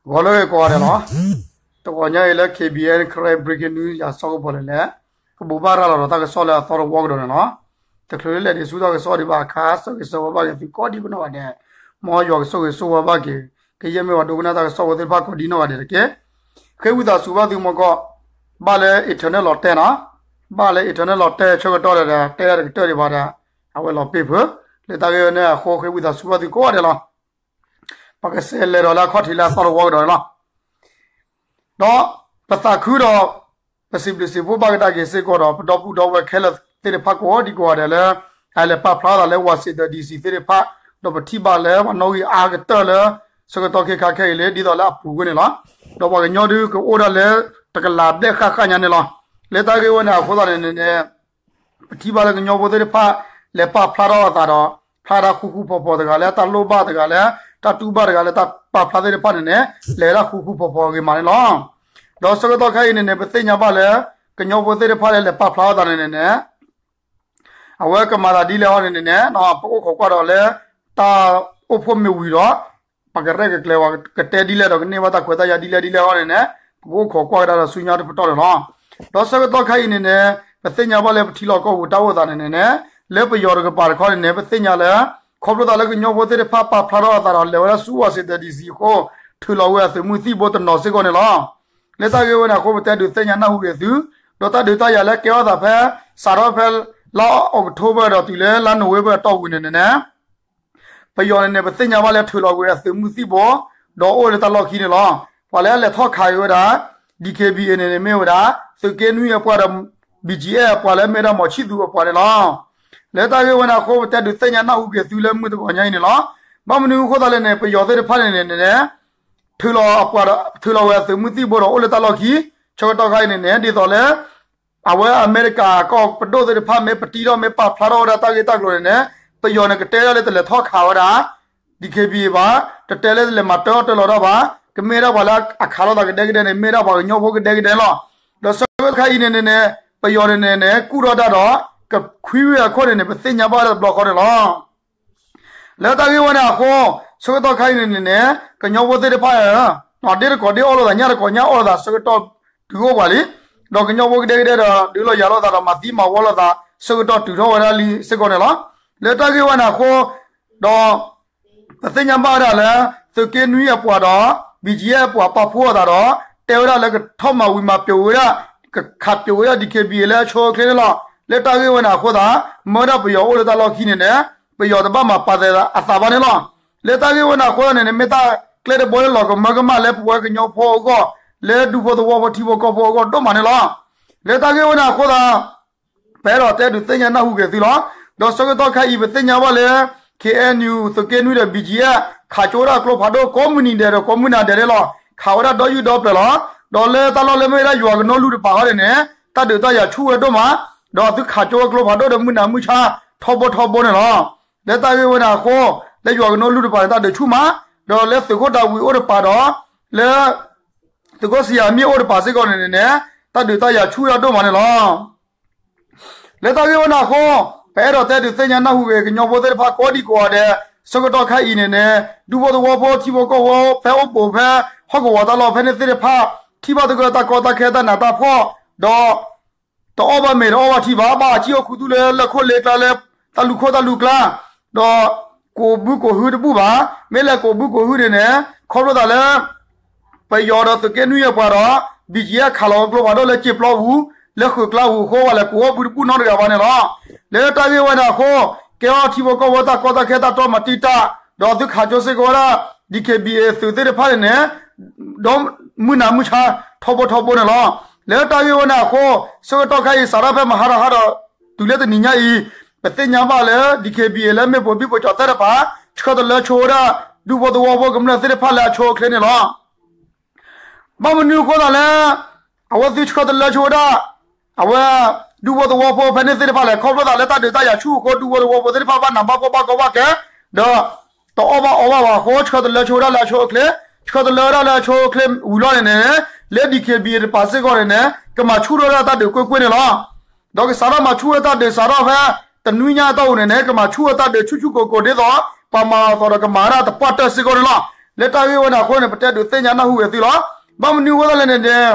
ဂီၤလၢအဂ့ၤကိးဂၤဒဲးလီၤ. တဂီၤညါအံၤလၢ K B N Karen Breaking News ယၤစီၤကပီၤလဲၣ်လဲၣ် ကဘိးဘၣ်ရၤလီၤဒီးတၢ်ကစီၣ်လၢအသီတဝီကဒီးန့ၣ်လီၤ. တချုးလၢလဲၤဒံးဆူတၢ်ကစီၣ်ဒံးဘၣ်အခါ ဆၢဂ့ၤဆၢဝါဘၣ်က့ၤသုကိးဒံကနီၢ်ဂၤဒဲး, မ်ယွၤကဆိၣ်ဂ့ၤဆိၣ်ဝါဘၣ်က့ၤ ကယဲၢ်မ့ၢ်ပှၤဒိကနၣ်တၢ်ကစီၣ်ဖိသ့ၣ်တဖၣ်ကိးဒံနီၢ်ဂၤဒဲးတက့ၢ်. ဃ့ဝံသးစူၤဘၣ်သုမီၢ်ကီၢ်, ဘၣ်လၢ internet လီၤတဲာ်နီၤ, ဘၣ်လၢ internet လီၤတဲာ်ဆၢကတီၢ်ဒီး တဲဒၣ်တကတၢၢ်ဒံးဘၣ်ဒီး အဝဲလီၤပ့ၢ်ဖုး, လၢတၢ်ဂ့ၢ်ဝဲန့ၣ်အဃိ ဃ့ဝံသးစူၤဘၣ်သုကိးဂၤဒဲးလီၤ. ပကစးလဲၤဒီးလၢအခီၣ်ထံးလၢအသီတဝီကဒီးန့ၣ်လီၤ. ဒီးပသးခုဒီး ပစံးဘျုးစံးဖှိၣ်ဘၣ်ကဒါက့ၤစ့ၢ်ကီးဒီး ပဒီပုၢ်ဒီဝဲၢ်ခဲလၢာ်သ့ၣ်တဖၣ်ကိးဒံကိးဂၤဒဲးလၢ အလဲၤပာ်ဖျါသးလၢ Washington D C သ့ၣ်တဖၣ်, ဒီးပထံၣ်ဘၣ်လၢပှၤနီၣ်ဂံၢ်အါကတၢၢ်လၢ ဆၢကတီၢ်ခဲခါခဲအံၤလၢ ဒ်သိးလၢအပူၤကွံာ်န့ၣ်လီၤ. ဒီးပှၤကညီဒုးကအိၣ်ဒၣ်လၢ တကလးဘျဲၣ်ဃၣ်ဃၣ်ညါန့ၣ်လီၤ. လၢတၢ်ဂ့ၢ်ဝဲန့ၣ်အဃိသတးန့ၣ်န့ၣ် ပထံၣ်ဘၣ်လၢကညီဖိသ့ၣ်တဖၣ် လဲၤပာ်ဖျါထီၣ်အသးဒီး ဖျါတၢ်ဃူဃူဖိးဖိးတဂၤလၢတၢ်လိၣ်ဘၣ်တဂၤလၢ တၢ်တူၢ်ဘၣ်တဂၤလၢတၢ်ပာ်ဖျါသ့ၣ်တဖၣ်န့ၣ်န့ၣ် လဲၤဝဲဒၣ်ဃူဃူဖိးဖိးအဂ့ၤမးန့ၣ်လီၤ. ဒီးဆၢကတီၢ်ခဲအံၤန့ၣ်န့ၣ် ပသ့ၣ်ညါဘၣ်လၢ ကညီဖိသ့ၣ်တဖၣ်လၢလဲၤပာ်ဖျါထီၣ်သးန့ၣ်န့ၣ်န့ၣ် အဝဲကမၤသးဒ်လဲၣ်အီၤန့ၣ်န့ၣ်န့ၣ် ပကအိၣ်ခိးကွၢ်ဒီးလၢ တၢ်အိၣ်ဖှိၣ်မ့ၢ်ဝံၤဒီး ပကရဲၣ်ကကျဲၤဝဲကတဲဒ်လဲၣ်ဒီး ကန့ၢ်ဘၣ်တၢ်ခွဲးတၢ်ယာ်ဒ်လဲၣ်ဒ်လဲၣ်အီၤန့ၣ်န့ၣ် ပကအိၣ်ခိးကွၢ်ကဒါဒီးဆူညါတပတီၢ်န့ၣ်လီၤ. ဒီးဆၢကတီၢ်ခဲအံၤန့ၣ်န့ၣ် ပသ့ၣ်ညါဘၣ်လၢပထံလီၢ်ကီၢ်ပူၤတၢ်အိၣ်သးန့ၣ်န့ၣ်န့ၣ် လၢပယီၤတကပၤတခီန့ၣ်န့ၣ် ပသ့ၣ်ညါလၢ ခီဖျိသးလၢကညီဖိသ့ၣ်တဖၣ်ပာ်ဖျါထီၣ်အသးဒီးလဲၤဝဲဒၣ်ဆူ Washington D C အဃိ ထုးလီၤဝဲအသုးမုၢ်သံၣ်ဘိတနီၤစ့ၢ်ကီးန့ၣ်လီၤ. လၢတၢ်ဂ့ၢ်ဝဲန့ၣ်အဃိ ပတဲဒုးသ့ၣ်ညါနၢ်ဟူက့ၤသု, ဒီးတၢ်ဒုးတၢ်ယၤလၢကဲထီၣ်သးဖဲ စးထီၣ်ဖဲလါ October ဒီးတုၤလၢလါ November အတီၢ်ပူၤန့ၣ်န့ၣ်န့ၣ် ပယီၤန့ၣ်န့ၣ် ပသ့ၣ်ညါဘၣ်လၢထုးလီၤဝဲအသုးမုၢ်သံၣ်ဘိ ဒီးအိၣ်လၢတၢ်လီၢ်ခံန့ၣ်လီၤ. ပှၤလၢအလဲၤထီၣ်ခးက့ၤဝဲဒၣ် D K B A န့ၣ်န့ၣ်မ့ၢ်ဝဲဒၣ် သုးက့နွံအပှၤဒီး B G F အပှၤလၢမ့ၢ်ဝဲဒၣ်မီၤဆံၣ်သူးအပှၤန့ၣ်လီၤ. လၢတၢ်ဂ့ၢ်ဝဲန့ၣ်အဃိ ပတဲဒုးသ့ၣ်ညါနၢ်ဟူက့ၤသုလၢမုၢ်တဂီၤညါအံၤန့ၣ်လီၤ. ဘၣ်မနုၤအဃိသတးလဲၣ်န့ၣ် ပယီၤသ့ၣ်တဖၣ်န့ၣ်န့ၣ်န့ၣ် ထုးလီၤအပှၤဒီး ထုးလီၤဝဲအသုးမုၢ်သံၣ်ဘိဒီးအိၣ်လၢတၢ်လီၢ်ခံ ဆၢကတီၢ်ခါအံၤန့ၣ်န့ၣ် ဒ်သိးလၢ အဝဲအမဲရကၤကီၢ်ပဒိၣ်သ့ၣ်တဖၣ်မ့ၢ်ပတံထီၣ်မ့ၢ်ပာ်ဖျါထီၣ်ဝဲဒၣ်တၢ်ဂ့ၢ်တၢ်ကျိၤန့ၣ်န့ၣ် ပယီၤန့ၣ်ကတဲဒၣ်လၢတလဲၤထီၣ်ခးဝဲဒၣ် D K B A ဘၣ်, တတဲလၢတလဲၤမၤတၢ်အီၣ်တၢ်လီၤတၢ်ဘၣ်, ကမ့ၢ်ဒၣ်ပှၤလၢအခးလိာ်သးကဒဲကဒဲန့ၣ် မ့ၢ်ဒၣ်ပှၤကညီဖိကဒဲကဒဲလီၤ. ဒီးဆၢကတီၢ်ခါအံၤန့ၣ်န့ၣ်န့ၣ် ပယီၤန့ၣ်န့ၣ်န့ၣ် ကူၣ်ထီၣ်တၢ်ဒီး ကခွံဝဲအခိၣ်န့ၣ်န့ၣ် ပသ့ၣ်ညါဘၣ်ဝဲဒၣ်တဘျီဃီန့ၣ်လီၤ. လၢတၢ်ဂ့ၢ်ဝဲန့ၣ်အဃိ ဆၢကတီၢ်ခါအံၤန့ၣ်န့ၣ်န့ၣ် ကညီဖိသ့ၣ်တဖၣ် ဒ့တကိးဒ့အီၣ်လိာ်သး ညၣ်တကိးညၣ်အီၣ်လိာ်သး ဆၢကတီၢ်တုၤအိၣ်ပှၤလံ. ဒီးကညီဖိကဒဲကဒဲဒီး ဒုးလီၤယၤလိာ်သးဒီး မၤသံမၤဝီလိာ်သး ဆၢကတီၢ်တုၤထီၣ်ဝဲဒၣ်လံစ့ၢ်ကီးန့ၣ်လီၤ. လၢတၢ်ဂ့ၢ်ဝဲန့ၣ်အဃိ ဒီး ပသ့ၣ်ညါဘၣ်ဝဲဒၣ်လၢ သုးက့နွံအပှၤဒီး B G F အပှၤပာ်ဖှိၣ်အသးဒီး တဲဝဲဒၣ်လၢကထီၣ်မၤဝံၤမၤပျိးဝဲဒၣ် ကခးပျိးဝဲဒၣ် D K B A လၢအဆိအချ့န့ၣ်လီၤ. လၢတၢ်ဂ့ၢ်ဝဲန့ၣ်အဃိသတး မ့ၢ်ဒၣ်ပယီၤအိၣ်လၢတၢ်လီၢ်ခံန့ၣ်န့ၣ် ပယီၤတဘၣ်မၤပာ်သးအသးဘၣ်န့ၣ်လီၤ. လၢတၢ်ဂ့ၢ်ဝဲန့ၣ်အဃိသတးန့ၣ်န့ၣ် မ့ၢ်တၢ်ကျဲတဘိလၢလီၤကမၢကမၣ်လၢပဝဲကညီဖိအဂီၢ် လၢဒူဖိသဝီဖိထံဖိကီၢ်ဖိအဂီၢ်ဒိၣ်မးန့ၣ်လီၤ. လၢတၢ်ဂ့ၢ်ဝဲန့ၣ်အဃိသတး ပအဲၣ်ဒိးတဲဒုးသ့ၣ်ညါနၢ်ဟူက့ၤသုလီၤ. ဒီးဆၢကတီၢ်ခါအံၤ ပသ့ၣ်ညါဘၣ်လၢ K N U သုးက့နွံဒီး B G F ခးကၠိဝဲဒၣ်ကျိဖးဒိၣ်ကိးမုၢ်နံၤဒဲးဒီးကိးမုၢ်နၤဒဲးန့ၣ်လီၤ. ခးဝဲဒၣ်ဒီယုၢ်ဒီပျၢၤလီၤ. ဒီးလၢတၢ်လီၢ်လၢမ့ၢ်ဝဲဒၣ်ယွၤကနိလူၢ်တပၤဃီန့ၣ်န့ၣ် တၢ်ဒုးတၢ်ယၤဆူၣ်ဝဲဒိၣ်မး, ဒီးသုခးကၠိဝဲကျိဖးဒိၣ်ဒီးမုၢ်နၤမုၢ်ဆါထီဘိထီဘိန့ၣ်လီၤ. လၢတၢ်ဂ့ၢ်ဝဲန့ၣ်အဃိ လၢယွၤကနိလူၢ်တပၤန့ၣ် တၢ်ဒုးဆူၣ်မး, ဒီးလၢသုးခိၣ်ဒၤဝံးအိၣ်တပၤဒီး လၢ သုးခိၣ်စံယၤမ့ၢ်အိၣ်တပၤစ့ၢ်ကီးန့ၣ်န့ၣ် တၢ်ဒုးတၢ်ယၤဆူၣ်ဝဲဒၣ်ဒိၣ်မးန့ၣ်လီၤ. လၢတၢ်ဂ့ၢ်ဝဲန့ၣ်အဃိ ပအဲၣ်ဒိးတဲဒုးသ့ၣ်ညါနၢ်ဟူက့ၤကညီဖိသ့ၣ်တဖၣ်ကိးဒံကိးဂၤဒဲး ဆၢကတီၢ်ခါအံၤန့ၣ်န့ၣ် ဒူဖိသဝီဖိထံဖိကီၢ်ဖိဖဲအိၣ်ဘူးဖဲဟီၣ်ကဝီၤတၢ်လီၢ်ဖဲန့ၣ်သ့ၣ်တဖၣ် ထံၣ်ဘၣ်သကိးတၢ်ကီတၢ်ခဲတၢ်နးတၢ်ဖှီၣ် ဒီး တအီၣ်ဘၣ်မ့ၤတအီၣ်ဘၣ်ထံဘၣ်, ဘၣ်အစံၣ်အိၣ်ခူသူၣ်လၢလၢၢ်ခိၣ်လ့ကျါလၢ တၢ်လူၢ်ခိၣ်တၢ်လူၢ်ကျါ, ဒီးကိးဘုကိးဟုတဘူၣ်ဘၣ်. မ့ၢ်လဲၤကိးဘုကိးဟုန့ၣ်န့ၣ် ခီဖျိသးလၢ ပယီၤဒီးသုးက့နွံအပှၤဒီး ဘံၣ်ကၠံအဲၣ် ခးလီၤဝဲကျိဖးဒိၣ်လၢစ့ပျီပူၤ လၢဃုာ်ကျါပူၤအဃိ ပှၤလဲၤကိးအီၣ်ဘုတဘူၣ်နီတဂၤဘၣ်န့ၣ်လီၤ. လၢတၢ်ဂ့ၢ်ဝဲန့ၣ်အဃိ ကဲထီၣ်ထံဖိကီၢ်ဖိတၢ်ကီတၢ်ခဲတၢ်တီမၤတံာ်တာ် ဒီးသုးခးကၠိစ့ၢ်ကီးဝဲဒၣ် D K B A သုးသ့ၣ်တဖၣ်န့ၣ်န့ၣ် ဒီးမုၢ်နၤမုၢ်ဆါထီဘိထီဘိန့ၣ်လီၤ. လၢတၢ်ဂ့ၢ်ဝဲန့ၣ်အဃိ ဆၢကတီၢ်ခါအံၤ စးထီၣ်ဖဲမဟါတဟါဒီး တုၤလၢတနံၤညါအံၤ ပသ့ၣ်ညါဘၣ်လၢ D K B A လၢမ့ၢ်ပိာ်ဘံၣ်ပိာ်ကၠီၤသဲတဖၣ် ဆှၢတလၢဆိဝဲဒၣ် ဒူဖိသဝီဖိကမျၢၢ်သ့ၣ်တဖၣ်လၢအဆိအချ့န့ၣ်လီၤ. ဘၣ်မနုၤအဃိသတးလၢ အဝဲသ့ၣ်ဆှၢတလၢဆိဝဲဒၣ် အဝဲ ဒူဖိသဝီဖိဖဲန့ၣ်သ့ၣ်တဖၣ်လဲၣ်, ခီဖျိသးလၢတၢ်ဒုးတၢ်ယၤဆူၣ်အဃိ ဒူဖိသဝီဖိသ့ၣ်တဖၣ်ဘၣ်နးဘၣ်ဖှီၣ်ဘၣ်ကီဘၣ်ခဲ ဒီး တအီၣ်ဘၣ်အီဘၣ်ဘၣ်အဃိ ဆှၢတလၢဆိဝဲဒၣ်လၢအဆိအချ့, ဆှၢတလၢဝဲဒၣ်လၢအဆိအချ့ဝံၤလီၤန့ၣ်န့ၣ် လၢ D K B A တပၤစ့ၢ်ကီးန့ၣ်န့ၣ် ကမၤဆူၣ်ထီၣ်ဝဲဒၣ်တၢ်ဒုးကွ့ၢ်ကွ့ၢ်န့ၣ်လီၤ. ဒီးကစးထီၣ်မၤဆူၣ်ဝဲတၢ်ဒုးစးထီၣ်ဖဲ တနွံညါအတီၢ်ပူၤန့ၣ်န့ၣ် ကမၤဆူၣ်ဝဲတၢ်ဒုးဆူၣ်ဆူၣ်ကိၢ်ကိၢ်ဒ်သိး ပှၤမၤလီၤသီဒီးကမၤဝဲဒၣ်တပှၢ်တၢၢ်စ့ၢ်ကီးန့ၣ်လီၤ. လၢတၢ်ဂ့ၢ်ဝဲန့ၣ်အဃိန့ၣ် ပတဲဒုးသ့ၣ်ညါနၢ်ဟူက့ၤသုလီၤ. ဘၣ်မနုၤအဃိသတးလဲၣ်န့ၣ်န့ၣ်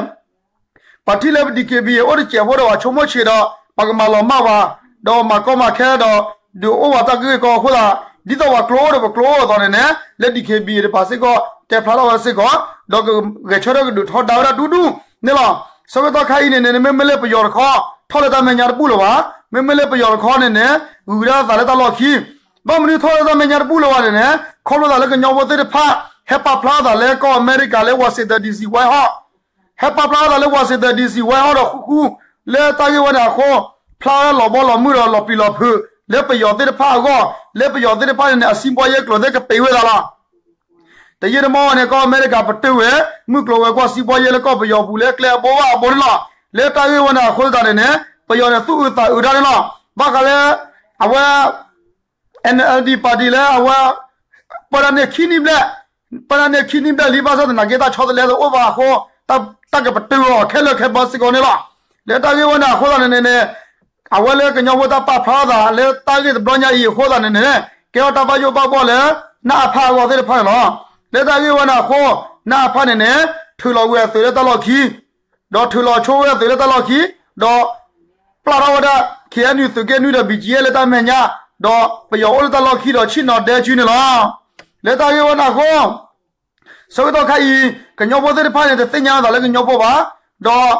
ပှၤထံၣ်လၢပ DKBA အိၣ်တစဲးဖိဒီး ပှၤဆိကမိၣ်ဆံးဒီး ပှၤကမၤလီၤမၢ်ပှၤ, ဒီးမၤကီမၤခဲဒီး ဒုးအိၣ်ပှၤတၢ်ဂ့ၢ်ကီအဃိသတး, ဒ်သိးပှၤကျိအိၣ်ဒီးပကျိအိၣ်အသိးန့ၣ်န့ၣ် လၢ DKBA တပၤစ့ၢ်ကီး တဲဖျါထီၣ်ဝဲစ့ၢ်ကီး, ဒီးကဂဲၤဆၢထၢၣ်ကဒုးထီဒါဝဲဒၣ်ဒူဒူန့ၣ်လီၤ. ဆၢကတီၢ်ခါအံၤန့ၣ်န့ၣ် မ့မ့ၢ်လၢပယီၤတခီ ထီၣ်လၢတၢ်မဲာ်ညါတဘူၣ်လၢၤဘၣ်, မ့မ့ၢ်လၢပယီၤတခီန့ၣ်န့ၣ် ဂုၤဒၣ်သးလၢတၢ်လီၢ်ခံ ဘၣ်မနုၤထီၣ်လၢတၢ်မဲာ်ညါတဘူၣ်လၢၤဘၣ်န့ၣ်န့ၣ် ခီဖျိသးလၢကညီဖိသ့ၣ်တဖၣ် ဟဲပာ်ဖျါအသးလၢကီၢ်အမဲရကၤလၢ Washington D C White House, ဟဲပာ်ဖျါအသးလၢ Washington D C White House ဒီးဃူဃူ လၢတၢ်ဂ့ၢ်ဝဲန့ၣ်အဃိ ဖျါဝဲလီၤဘီလီၤမုၢ်ဒီးလီၤပျံၤလီၤဖုး လၢပယီၤသ့ၣ်တဖၣ်အဂီၢ် လၢပယီၤသ့ၣ်တဖၣ်န့ၣ်န့ၣ် အစံးဘီယဲၢ်ကျိၤသ့ၣ်ကပံးဝဲသးလီၤ. တယံာ်တမီၢ်န့ၣ် ကီၢ်အမဲရကၤပတုာ်ဝဲ မုၢ်ကျိၤဝဲၤကွာ်စံးဘီယဲၢ်လၢကီၢ်ပယီၤပူၤ လၢကျဲအဘိဘၣ်အဘိန့ၣ်လီၤ. လၢတၢ်ဂ့ၢ်ဝဲန့ၣ်အဃိသတးန့ၣ်န့ၣ် ပယီၤန့ၣ်သူၣ်အုးသးအုးတၢ်န့ၣ်လီၤ. ဘၣ်ဃးလၢ အဝဲ N L D party လၢအဝဲ ပၢတၢ်န့ၢ်ခံနံၣ်ဘျဲၣ်, ပၢတၢ်န့ၢ်ခံနံၣ်ဘျဲၣ်လံ ဘၣ်ဆၣ်သနာ်က့တၢ်ဆီတလဲတအိၣ်ဘၣ်အဃိ တၢ်ကပတုာ်အီၤခဲလၢာ်ခဲဆ့စ့ၢ်ကီးန့ၣ်လီၤ. လၢတၢ်ဂ့ၢ်ဝဲန့ၣ်အဃိသတးန့ၣ်န့ၣ် အဝဲလၢကညီဖိတၢ်ပာ်ဖျါအသးလၢတၢ်ဂ့ၢ်တဘျီညါအံၤအဃိသတးန့ၣ်န့ၣ် ကဲထီၣ်တၢ်ဘၣ်ယိၣ်ဘၣ်ဘီၣ်လၢ နအဖအဂီၢ်သ့ၣ်တဖၣ်န့ၣ်လီၤ. လၢတၢ်ဂ့ၢ်ဝဲန့ၣ်အဃိ နအဖန့ၣ်န့ၣ် ထုးလီၤဝဲအသုးလၢတၢ်လီၢ်ခံ ဒီးထုးလီၤဆိဝဲအသုးလၢတၢ်လီၢ်ခံ ဒီးပျၢ်ထီၣ်ဝဲဒၣ် K N U သုးက့နွံဒီး B G F လၢတၢ်မဲာ်ညါ ဒီးပယီၤအိၣ်လၢတၢ်လီၢ်ခံဒီးဆ့ၣ်နီၤဒဲကုန့ၣ်လီၤ. လၢတၢ်ဂ့ၢ်ဝဲန့ၣ်အဃိ ဆၢကတီၢ်ခါအံၤ ကညီဖိသ့ၣ်တဖၣ်န့ၣ် တသ့ၣ်ညါဝဲသးလၢကညီဖိဘၣ်, ဒီး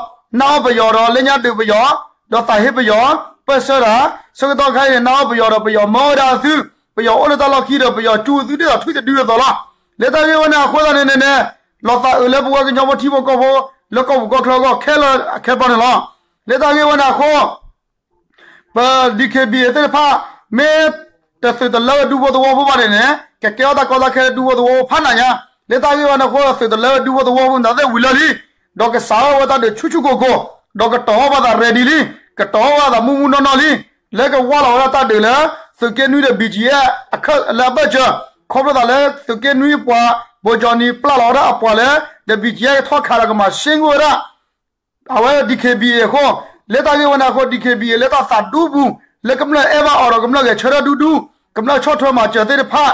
နၢ်အီၣ်ပယီၤဒီးလၢညါဒုးပယီၤ, ဒီးသးဟ့ပယီၤ, ပၢၢ်ဆၢတၢ်, ဆၢကတီၢ်ခါအံၤန့ၣ် နၢ်အီၣ်ပယီၤဒီးပယီၤမၢဝဲဒၣ်သု, ပယီၤအိၣ်လၢတၢ်လီၢ်ခံဒီးပယီၤကၠူသုဒ်သိးထွံၣ်တဒုအသိးလီၤ. လၢတၢ်ဂ့ၢ်ဝဲန့ၣ်အဃိသတးန့ၣ်န့ၣ်န့ၣ် လီၤသးအုးလၢပဝဲကညီဖိထံဖိကီၢ်ဖိ လၢကီၢ်ပူၤကီၢ်ချၢအဂီၢ်ခဲလၢာ်ခဲဆ့န့ၣ်လီၤ. လၢတၢ်ဂ့ၢ်ဝဲန့ၣ်အဃိ ပ D K B A သ့ၣ်တဖၣ် မ့ၢ်တသုးတလၢဝဲဒူဖိသဝီဖိဘၣ်န့ၣ်န့ၣ် ကကဲထီၣ်တၢ်ကီတၢ်ခဲလၢဒူဖိသဝီဖိဖးနးညါ, လၢတၢ်ဂ့ၢ်ဝဲန့ၣ်အဃိ သုးတလၢဝဲဒူဖိသဝီဖိမတၤသ့ၣ်ဝံၤလၢလံ, ဒီးကစးထီၣ်ဝဲတၢ်ဒုးဆူၣ်ဆူၣ်ကိၢ်ကိၢ်, ဒီးကတီၤထီၣ်ဘၣ်သး ready လံ, ကတီၤထီၣ်ဘၣ်သးမူးမူးနီၢ်နီၢ်လံ, လၢကဝါလီၤဝဲဒၣ်တၢ်ဒုးလၢ သုးက့နွံဒီး B G F လၢအဘၢၣ်စၢၤ, ခီဖျိသးလၢသုးက့နွံပှၤ ဘိကၠီနံၤ ပျၢ်လီၤဝဲဒၣ်အပှၤလၢ ဒီး B G F ကထီၣ်ခးဒီးကမၤရှ့ၣ်ဂိၢ်ဝဲဒၣ် အဝဲ D K B A အဃိ, လၢတၢ်ဂ့ၢ်ဝဲန့ၣ်အဃိ D K B A လၢတၢ်သးဒူပူၤ, လၢကမျၢၢ်အဲၣ်ဘၣ်အီၤဒီးကမျၢၢ်ဂဲၤဆၢထၢၣ်ဒူဒူ, ကမျၢၢ်ဆီၣ်ထွဲမၤစၢၤသ့ၣ်တဖၣ်,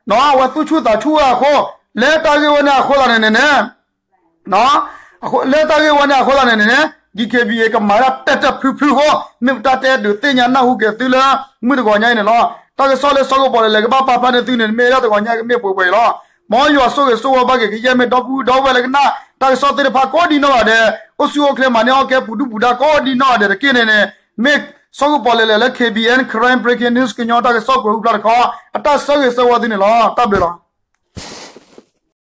အဝဲသူၣ်ဆူၣ်သးဆူၣ်ဝဲအဃိ, လၢတၢ်ဂ့ၢ်ဝဲန့ၣ်အဃိသတးန့ၣ်န့ၣ်န့ၣ် လၢတၢ်ဂ့ၢ်ဝဲန့ၣ်အဃိသတးန့ၣ်န့ၣ် D K B A ကမၤဝဲဒၣ်တၢ်တၢၢ်ဖုဖုအဃိ, မ့ၢ်ပတၢ်တဲဒုးသ့ၣ်ညါနၢ်ဟူက့ၤသုလၢ မုၢ်တဂီၤညါအံၤန့ၣ်လီၤ. တၢ်ကစီၣ်လၢစီၤကပီၤလဲၣ်လဲၣ်ကဘၣ်ပာ်ဖျါန့ၢ်သုန့ၣ် မ့ၢ်ဝဲဒၣ်တဂီၤညါကမ့ၢ်ပှဲၤပှဲၤအံၤလီၤ. မ်ယွၤဆိၣ်ဂ့ၤဆိၣ်ဝါဘၣ်က့ၤကယဲၢ်မ့ၢ်ဒီပုၢ်ဒီဝဲၢ်လၢကနၣ်တၢ်ကစီၣ်သ့ၣ်တဖၣ်ကိးဒံနီၢ်ဂၤဒဲး, အိၣ်ဆူၣ်အိၣ်ချ့မၤန့ၢ်အီၣ်ကဲပူၤဒုၣ်ပူၤဒါကိးဒံနီၢ်ဂၤဒဲးတက့ၢ်န့ၣ်န့ၣ်, မ့ၢ်စီၤကပီၤလဲၣ်လဲၣ်လၢ K B N Karen Breaking News ကညီတၢ်ကစီၣ်ကွဲၤဟူဖျါတခီ, အတၢ်ဆၢဂ့ၤဆၢဝါသုန့ၣ်လီၤ. တၢ်ဘျုးလီၤ.